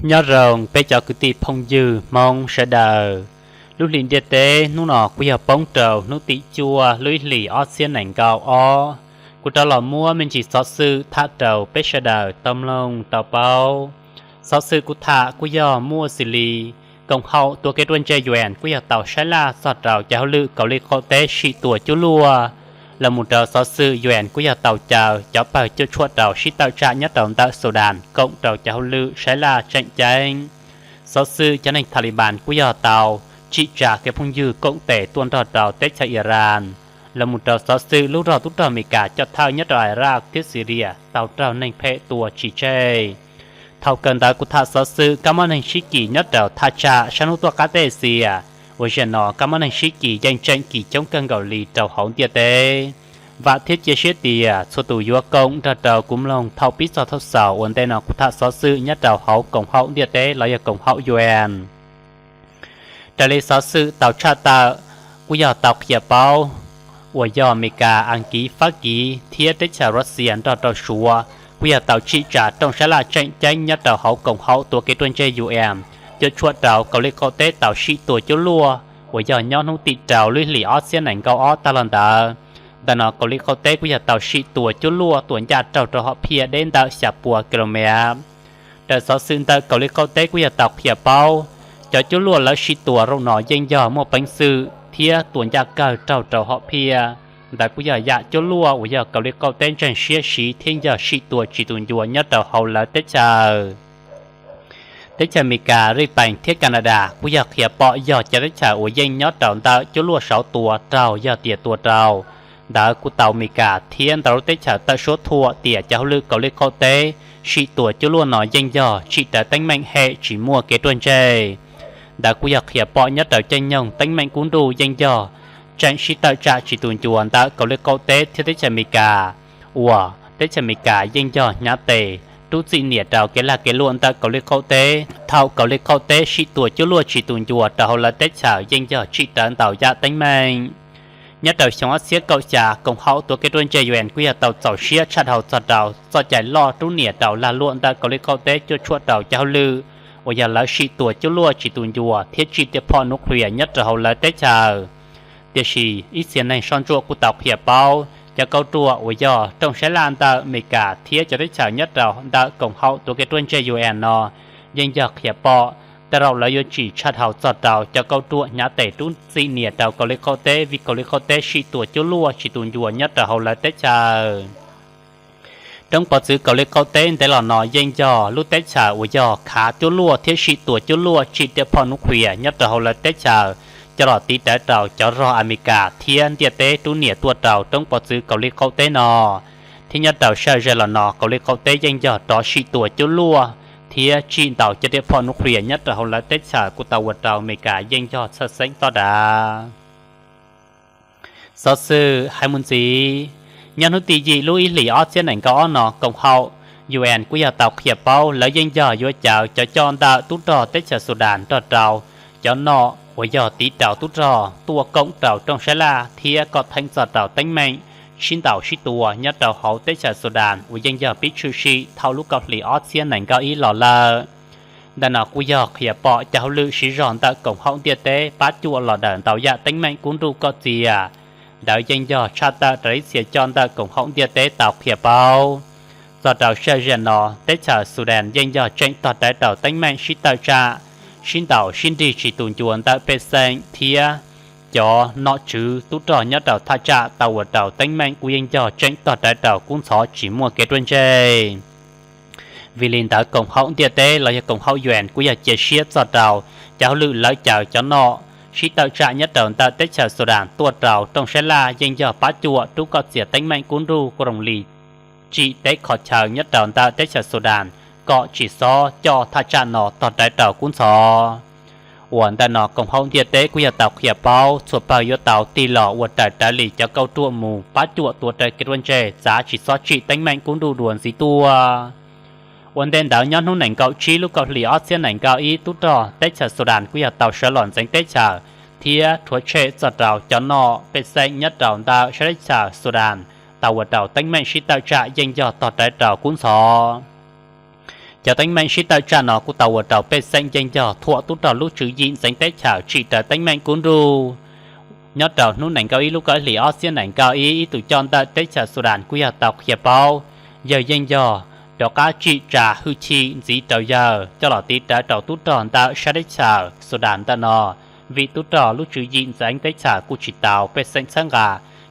Nyob zoo peb cov kwv tij phooj ywg Hmoob sawv daws. Lub hlis ntiaj teb hnub no kuj yog poob rau hnub tim cuaj lub ib hlis ob txhiab nees nkaum ob. Kuv rov los muab me ntsis xov xwm tham rau peb sawv daws tau mloog tau paub. Xov xwm kuv tham kuj yog muaj xws li koom haum tuav kev ruaj ntseg U N kuj yog tau saib laj txog rau cov hauj lwm kaum lis qaum teb sim tua cuab luaj. Los mus rau xov xwm U N kuj yog tau caw cov pawg cuam tshuam rau sib tawm tsam nyob rau ntawm Sudan koom rau cov hauj lwm saib laj tseem ceeb. Xov xwm cov neeg Taliban kuj yog tau tsim tsa kev phooj ywg koom tes tuaj nrog rau teb chaws Iran. Los mus rau xov xwm lub rog tub rog Amelikas coj thawj nyob rau Iraq thiab Syria tau raug neeg phem tua tsis tseg. Thaum kawg ntawd kuv tham xov xwm kab mob neeg sib kis nyob rau thaj tsam sab hnub tuaj qab teb Axias, uas zaum no kab mob neeg sib kis yeej tseem kis coob kawg nkaus li rau hauv ntiaj teb. Vam thiab cia siab tias txhua tus yuav koom nrog rau kuv mloog thaum pib txog thaum xaus uas ntej no kuv tham xov xwm nyob rau hauv koom haum ntiaj teb los yog koom haum U N. Raws li xov xwm tau tshaj tawm, kuj yog tau qhia paub uas yog Amelikas, Askiv, Fab Kis thiab teb chaws Russia nrog rau Suav kuj yog tau tsim tsa rooj sab laj tseem ceeb nyob rau hauv koom haum tuav kev ruaj ntseg U N, cuam tshuam rau kaum lis qaum teb tau sim tua cuab luaj uas yog nyob hnub tim rau lub ib hlis ob txhiab nees nkaum ob tag los ntawd. Ntawm no kaum lis qaum teb kuj yog tau sim tua cuab luaj tuaj ncaj raug rau hom phiaj deb ntawm xya pua ki lo mev. Raws xov xwm ntawm kaum lis qaum teb kuj yog tau qhia paub, cov cuab luaj lawv sim tua zaum no yeej yog muaj peev xwm thiab tuaj ncaj kawg raug rau hom phiaj. Ntawd kuj yog yam cuab luaj uas yog kaum lis qaum teb ntseeg siab siv thiab yog sim tua tsis tus ncua nyob rau hauv lawv teb chaws. Teb chaws Amelikas, Philippines thiab Canada kuj yog qhia pom yog cov teb chaws uas yeej nyob rau ntawm cuab luaj saud tua raug yog tias tua raug. Ntawd kuj tau Amelikas thiab ntau lub teb chaws tawm suab thuam tias cov hauj lwm kaum lis qaum teb sim tua cuab luaj no yeej yog tsim rawv teeb meem hem tsis muaj kev ruaj ntseg. Ntawd kuj yog qhia pom nyob rau caij nyoog teeb meem kub nruj yeej yog tseem sib tawm tsam tsis tus ncua ntawm kaum lis qaum teb thiab teb chaws Amelikas, uas teb chaws Amelikas yeej yog hnyav tes rub txim niam rau kev lag kev luam ntawm kaum lis qaum teb. Thaum kaum lis qaum teb sim tua cuab luaj tsis tus ncua rau hauv lawv teb chaws yeej yog tsim rawv ntau yam teeb meem. Nyob rau xyoo ob txhiab kaum xya, koom haum tuav kev ruaj ntseg U N kuj yog tau txaus siab tshaj dhau txog rau txoj cai loj rub niam rau lag luam ntawm kaum lis qaum teb cuam tshuam rau cov hauj lwm uas yog lawv sim tua cuab luaj tsis tus ncua thiab tsim tiaj phom nuclear nyob rau hauv lawv teb chaws. Tiam sis ib txhia neeg soj ntsuam kuj tau qhia paub cov kauj ruam uas yog rooj saib laj ntawm Amelikas thiab cov teb chaws nyob rau ntawm koom haum tuav kev ruaj ntseg U N no yeej yog qhia pom tej zaum lawv yuav tsis tshaj dhau txog rau cov kauj ruam hnyav tes rub txim niam rau kaum lis qaum teb vim kaum lis qaum teb sim tua cuab luaj tsis tus ncua nyob rau hauv lawv teb chaws. Roob pov txwv kaum lis qaum teb ntev los no yeej yog lub teb chaws uas yog khav cuab luaj thiab sim tua cuab luaj tsim tiaj phom nuclear nyob rau hauv lawv teb chaws coj los tiv rawv rau cov rog Amelikas thiab ntiaj teb rub niam tuaj rau roob pov txwv kaum lis qaum teb no. Thiab nyob rau sij hawm ze los no kaum lis qaum teb yeej yog rov sim tua cuab luaj thiab tsim ntau cov tiaj phom nuclear nyob rau hauv lawv teb chaws kuj tau ua rau Amelikas yeej yog txhawj xeeb toj dav. Xov xwm hais mus ntxiv, nyob hnub tim yim lub ib hlis ob txhiab nees nkaum ob no koom haum U N kuj yog tau qhia paub lawv yeej yog yuav cawv cov coj ntawm tub rog teb chaws Sudan nrog rau cov nom uas yog tiv rau tub rog tuaj koom rau rooj saib laj thiab kom theem txog rau teeb meem sib ntaus sib tua nyob rau hauv teb chaws Sudan uas yeej yog pib tshwm sim thaum lub kaum hlis ob txhiab nees nkaum ib los lawm. Ntawm no kuj yog qhia pom cov hauj lwm siv zog ntawm koom haum ntiaj teb pab cuam los daws ntau yam teeb meem kub nruj kom txias. Ntawd yeej yog tshaj tawm raws li txhia coj ntawm koom haum ntiaj teb tau qhia paub. Txog rau sij hawm ze no teb chaws Sudan yeej yog tseem tog rawv rau teeb meem sib tawm tsam, sib ntaus sib nrig tsis tus ncua ntawm pej xeem thiab cov nom tswv tub rog nyob rau thaj tsam tau ua rau teeb meem kuj yeej yog tseem tog rawv rau kub ntxhov tsis muaj kev ruaj ntseg. Vim li ntawd koom haum ntiaj teb los yog koom haum U N kuj yog cia siab txog rau cov hauj lwm lawv cawv cov nom sib tawm tsam nyob rau ntawm teb chaws Sudan tuaj rau rooj saib laj yeej yog pab cuam rub kom txias teeb meem kub nruj kuj zoo li tsim teb qhov chaw nyob rau ntawm teb chaws Sudan kom tsis xob coj thaj tsam no tog rawv rau kub ntxhov. Uas ntawm no koom haum ntiaj teb kuj yog tau qhia paub txhua pawg yuav tau tig los ua raws rawv li cov kauj ruam mus pab cuam tuav rawv kev ruaj ntseg txav tsis xob tsim teeb meem kub nruj dua ntxiv tuaj. Ua ntej ntawd nyob hnub nees nkaum tsib lub kaum hlis ob txhiab nees nkaum ib tub rog teb chaws Sudan kuj yog tau sawv los ntxeev teb chaws thiab rhuav tshem txog rau cov nom pej xeem nyob rau ntawm sab teb chaws Sudan tau ua rau teeb meem sib tawm tsam yeej yog tog rawv rau kub ntxhov. Cov teeb meem sib tawm tsam no kuj tau ua rau pej xeem yeej yog thuam tub rog lub tswv yim ntxeev teb chaws tsim rawv teeb meem kub nruj. Nyob rau hnub nees nkaum ib lub kaum ib hlis ob txhiab nees nkaum ib, ib tus coj ntawm teb chaws Sudan kuj yog tau qhia paub yawg yeej yog rov qab tsim tsa hwj chim ntxiv rau yawg coj los tiv rawv rau tub rog ntawm sab teb chaws Sudan ntawm no, vim tub rog lub tswv yim ntxeev teb chaws kuj tsis tau pej xeem txhawb nqa.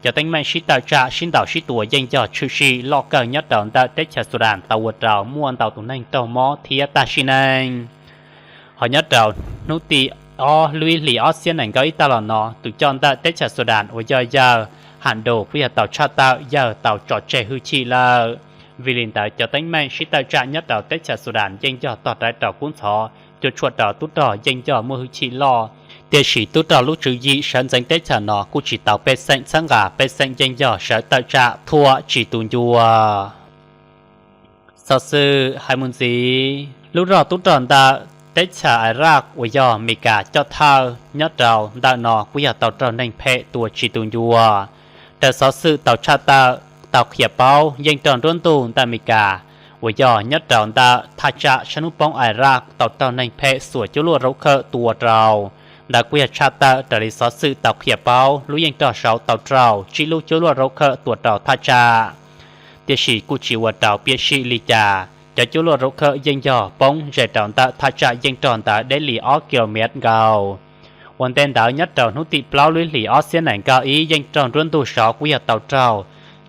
Cov teeb meem sib tawm tsam sib ntaus sib tua yeej yog tshwm sim loj kawg nyob rau ntawm teb chaws Sudan tau ua rau muaj ntau tus neeg raug mob thiab tag sim neej. Ho nyob rau hnub tim ob lub ib hlis ob txhiab nees nkaum ib tag los no, tus coj ntawm teb chaws Sudan uas yog yawg Ham Dus kuj yog tau tshaj tawm yawg tau tso tseg hwj chim lawm. Vim li ntawd cov teeb meem sib tawm tsam nyob rau teb chaws Sudan yeej yog tog rawv rau kub ntxhov, cuam tshuam rau tub rog yeej yog muaj hwj chim loj. Tiam sis tub rog lub tswv yim sawv ntxeev teb chaws no kuj tsis tau pej xeem txhawb nqa, pej xeem yeej yog sawv tawm tsam thuam tsis tu ncua. Xov xwm hais mus ntxiv, lub rog tub rog ntawm teb chaws Iraq uas yog Amelikas coj thawj nyob rau ntawm no kuj yog tau raug neeg phem tua tsis tu ncua. Raws xov xwm tau tshaj tawm tau qhia paub, yeej raug nruab ntug ntawm Amelikas uas yog nyob rau ntawm thaj tsam sab hnub poob Iraq tau raug neeg phem xuas cuab luaj rau khawm tua rau. Ntawd kuj yog tshaj tawm raws li xov xwm tau qhia paub, lub yeej rog saud tau raug tsib lub cuab luaj rau khawm tua rau thaj tsam. Tiam sis kuj tsis ua rau piam sij li cas, cov cuab luaj rau khawm yeej yog poob ze rau ntawm thaj tsam yeej rog ntawd deb li ob kilomev nkaus. Ua ntej ntawd nyob rau hnub tim plaub lub ib hlis ob txhiab nees nkaum ib, yeej raug nruab ntug saud kuj yog tau raug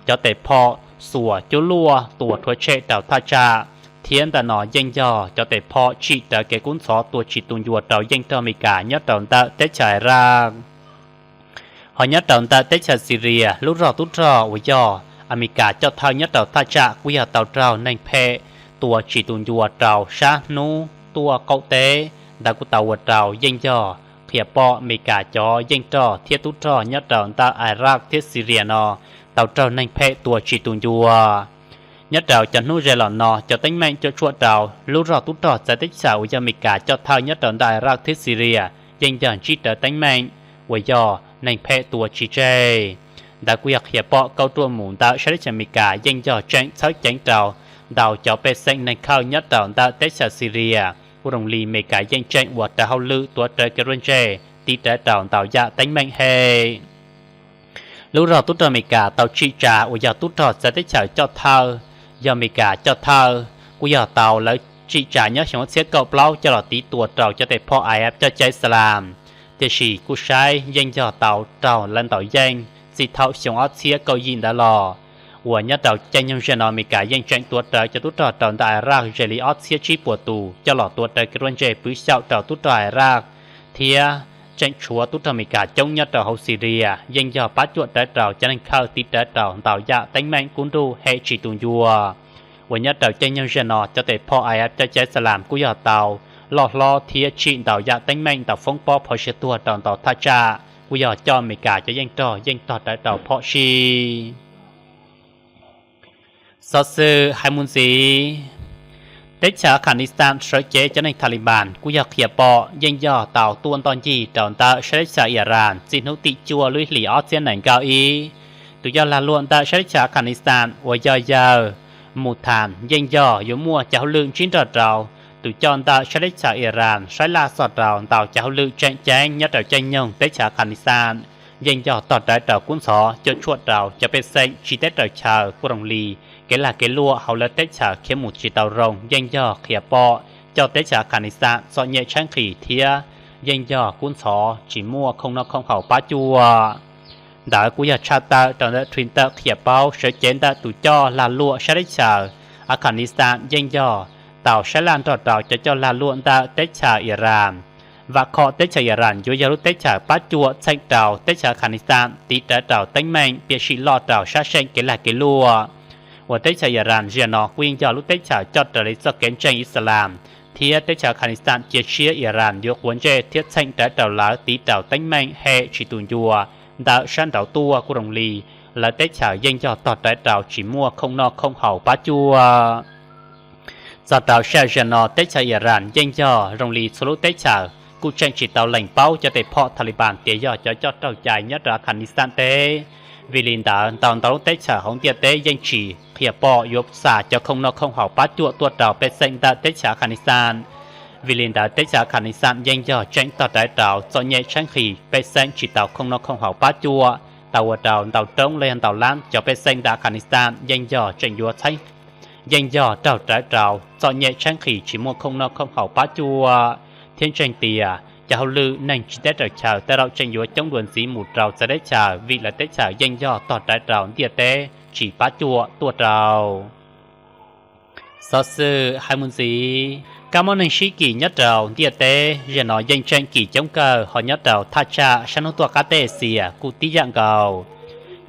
cov tes phom xuas cuab luaj tua rhuav tshem rau thaj tsam, thiab ntawm no yeej yog cov tes phom tsim rawv kev kub ntxhov tua tsis tu ncua rau yeej rog Amelikas nyob rau ntawm teb chaws Iraq. Ho nyob rau ntawm teb chaws Syria, lub rog tub rog uas yog Amelikas coj thawj nyob rau thaj tsam kuj yog tau raug neeg phem tua tsis tu ncua rau sab hnub tuaj qaum teb. Ntawd kuj tau ua rau yeej yog qhia pom Amelikas cov yeej rog thiab tub rog nyob rau ntawm Iraq thiab Syria no tau raug neeg phem tua tsis tu ncua. Nyob rau cov hnub ze los no, cov teeb meem cuam tshuam rau lub rog tub rog txawv teb chaws uas yog Amelikas coj thawj nyob rau ntawm Iraq thiab Syria yeej yog ntsib rawv teeb meem uas yog neeg phem tua tsis tseg. Ntawd kuj yog qhia pom kauj ruam mus ntawm sab teb chaws Amelikas yeej yog tseem txhawb ceev rau ntau cov pej xeem neeg khawj nyob rau ntawm teb chaws Syria. Kuj zoo li Amelikas yeej tseem ua rawv hauj lwm tuav rawv kev ruaj ntseg tiv rawv rau ntau yam teeb meem hem. Lub rog tub rog Amelikas tau tsim tsa uas yog tub rog txawv teb chaws coj thawj, yog Amelikas coj thawj, kuj yog tau lawv tsim tsa nyob xyoo ob txhiab kaum plaub coj los tiv tua rau cov tes phom IS coj cai Islam. Tiam sis kuj saib yeej yog tau raug lawv ntaus yeej txij thaum xyoo ob txhiab kaum yim ntawd los, uas nyob rau caij nyoog zaum no Amelikas yeej tseem tuav rawv cov tub rog rau ntawm Iraq ze li ob txhiab tsib puas tus coj los tuav rawv kev ruaj ntseg pwv xyaum rau tub rog Iraq, thiab tseem tshuav tub rog Amelikas coob nyob rau hauv Syria yeej yog pab cuam rawv rau cov neeg khawj tiv rawv rau ntau yam teeb meem kub nruj hem tsis tu ncua. Uas nyob rau caij nyoog zaum no cov tes phom IS coj cai Islam kuj yog tau loj hlob thiab tsim ntau yam teeb meem ntau foob pob phom siav tuag rau ntau thaj tsam, kuj yog coj Amelikas cov yeej rog yeej tog rawv rau phom sij. Xov xwm hais mus ntxiv, teb chaws Afghanistan sawv cev cov neeg Taliban kuj yog qhia pom yeej yog tau tuaj ntoj ncig rau ntawm sab teb chaws Iran txij hnub tim cuaj lub ib hlis ob txhiab nees nkaum ib. Tus coj lag luam ntawm sab teb chaws Afghanistan uas yog yawg Muthan yeej yog yuav muaj cov hauj lwm ntsib nrog rau tus coj ntawm sab teb chaws Iran saib laj txog rau ntau cov hauj lwm tseem ceeb nyob rau caij nyoog teb chaws Afghanistan, yeej yog tog rawv rau kub ntxhov cuam tshuam rau cov pej xeem tsiv teb raws chaw kuj zoo li kev lag kev luam hauv lawv teb chaws khiav mus tsis tau zoo yeej yog qhia pom coj teb chaws Afghanistan txom nyem tshaib nqhis thiab yeej yog kub ntxhov tsis muaj khoom noj khoom haus pab cuam. Ntawd kuj yog tshaj tawm rau ntawm Twitter qhia paub sawv cev ntawm tus coj lag luam sab teb chaws Afghanistan yeej yog tau saib laj nrog rau cov coj lag luam ntawm teb chaws Iran. Vam khom teb chaws Iran yuav yog lub teb chaws pab cuam txheem rau teb chaws Afghanistan tiv rawv rau teeb meem piam sij loj rau sab seem kev lag kev luam. Uas teb chaws Iran zaum no kuj yeej yog lub teb chaws coj raws li txoj kev ntseeg Islam, thiab teb chaws Afghanistan cia siab Iran yuav quav ntsej thiab txheem rawv rau lawv tiv rau teeb meem hem tsis tu ncua ntawm sab nraud tuaj kuj zoo li lawv teb chaws yeej yog tog rawv rau tsis muaj khoom noj khoom haus pab cuam. Txog rau sij hawm zaum no teb chaws Iran yeej yog zoo li txhua lub teb chaws kuj tseem tsis tau lees paub cov tes phom Taliban tias yog cov coj raug cai nyob rau Afghanistan teb. Vim li ntawd ntau ntau lub teb chaws hauv ntiaj teb yeej tsis qhia pom yuav xa cov khoom noj khoom haus pab cuam tuaj rau pej xeem ntawm teb chaws Afghanistan. Vim li ntawd teb chaws Afghanistan yeej yog tseem tog rawv rau txom nyem tshaib nqhis, pej xeem tsis tau khoom noj khoom haus pab cuam, tau ua rau ntau roob los yog ntau lab cov pej xeem ntawm Afghanistan yeej yog tseem yuav yeej yog raug rawv rau txom nyem tshaib nqhis tsis muaj khoom noj khoom haus pab cuam, thiab ntseeg tias cov hauj lwm neeg tsis teb raws chaw tej zaum tseem yuav coob dua ntxiv mus rau txawv teb chaws vim lawv teb chaws yeej yog tog rawv rau ntiaj teb tsis pab cuam tuaj rau. Xov xwm hais mus ntxiv, kab mob neeg sib kis nyob rau ntiaj teb zaum no yeej tseem kis coob kawg, ho nyob rau thaj tsam sab hnub tuaj qab teb Axias kuj tib yam nkaus.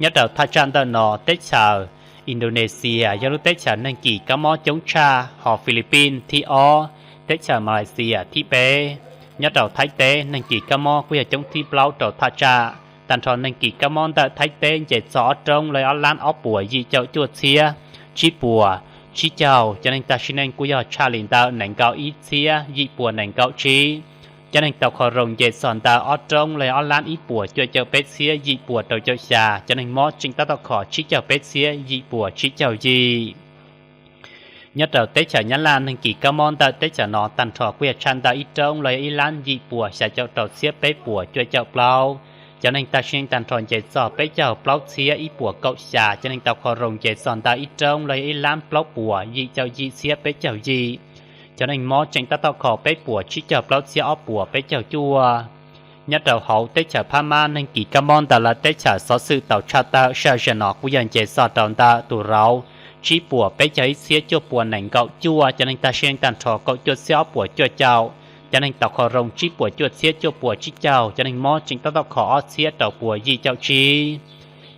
Nyob rau thaj tsam ntawm no teb chaws Indonesia yog lub teb chaws neeg kis kab mob coob tshaj, ho Philippines thib ob, teb chaws Malaysia thib peb. Nyob rau Thaib teb neeg kis kab mob kuj yog coob thib plaub rau thaj tsam. Tag nrho neeg kis kab mob ntawm Thaib teb nce txog ob roob los ob lab ob puas yim caum cuaj txhiab tsib puas tsib caug, cov neeg tag sim neej kuj yog tshaj li ntawm nees nkaum ib txhiab yim puas nees nkaum tsib. Cov neeg tau kho roos nce txog ntawm ob roob los ob lab ib puas cuaj caum peb txhiab yim puas rau caum xya, cov neeg mob tseem tab tom kho tsib caug peb txhiab yim puas tsib caug yim. Nyob rau teb chaws Nyab Laj neeg kis kab mob ntawm teb chaws no tag nrho kuj yog tshaj ntawm ib roob los yog ib lab yim puas xya caum rau txhiab peb puas cuaj caum plaub, cov neeg tag sim neej tag nrho nce txog peb caug plaub txhiab ib puas kaum xya, cov neeg tau kho roos nce txog ntawm ib roob los yog ib lab plaub puas yim caum yim txhiab peb caug yim, cov neeg mob tseem tab tom kho peb puas tsib caug plaub txhiab ob puas peb caug cuaj. Nyob rau hauv teb chaws Phab Mab neeg kis kab mob ntawm lawv teb chaws xov xwm tau tshaj tawm sij hawm zaum no kuj yog nce txog rau ntawm tus rauv tsib puas peb caug ib txhiab cuaj puas nees nkaum cuaj, cov neeg tag sim neej tag nrho kaum cuaj txhiab ob puas cuaj caum, cov neeg tau kho roos tsib puas cuaj txhiab cuaj puas tsib caug, cov neeg mob tseem tab tom kho ob txhiab rau puas yim caum tsib.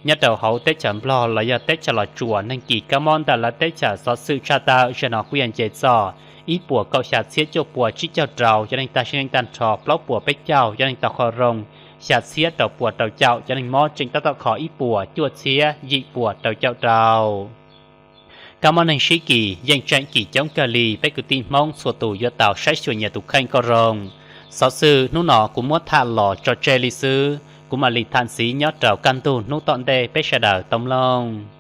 Nyob rau hauv teb chaws Nplog los yog teb chaws Los Tsuas neeg kis kab mob ntawm lawv teb chaws xov xwm tshaj tawm zaum no kuj yog nce txog ib puas kaum xya txhiab cuaj puas tsib caug rau, cov neeg tag sim neej tag nrho plaub puas peb caug, cov neeg tau kho roos xya txhiab rau puas rau caum, cov neeg mob tseem tab tom kho ib puas cuaj txhiab yim puas rau caum rau. Kab mob neeg sib kis yeej tseem kis coob kawg li, peb kwv tij Hmoob txhua tus yuav tau saib xyuas nyias tus kheej kom zoo. Xov xwm hnub no kuv muab tham los tso tseg li xwb, kuv mam li tham ntxiv nyob rau kaj ntug hnub tom ntej, peb sawv daws tau mloog.